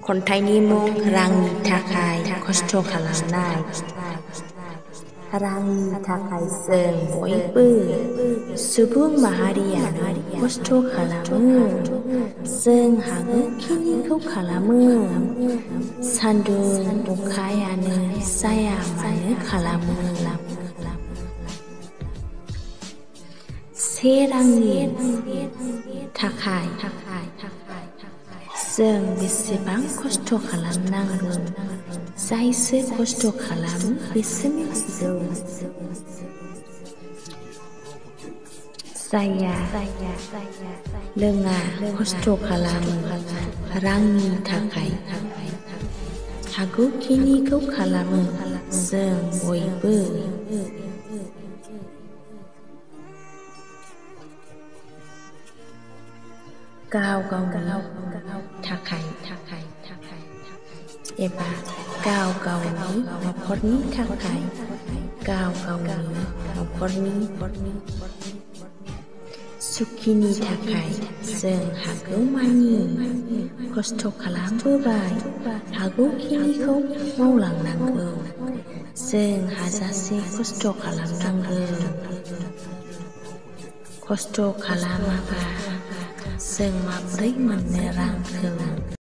खन्थाइनि मुं रांनि थाखाय खस्थ' खालामनाय। रांनि थाखाय जों बयबो सुबुं माहारियानो खस्थ' खालामो। जों हागौखिनिखौ खालामो। सान्दुं अखायानो जाया मानो खालामो। से रांनि थाखाय जों बेसेबां खस्थ' खालामनांगौ। जायसो खस्थ' खालामो बेसो मिथिगौ। जाया लोङा खस्थ' खालामो रांनि थाखाय हागौखिनिखौ खालामो जों बयबो। गाव गावनि थाखाय एबा गाव गावनि न'खरनि थाखाय गाव गावनि न'खरनि सुखिनि थाखाय जों हागौमानि खस्थ' खालामबोबाय। हागौखिनिखौ मावलांनांगौ। जों हाजासे खस्थ' खालामनांगौ। खस्थ' खालामाबा जों माब्रै मोननो रांखौ।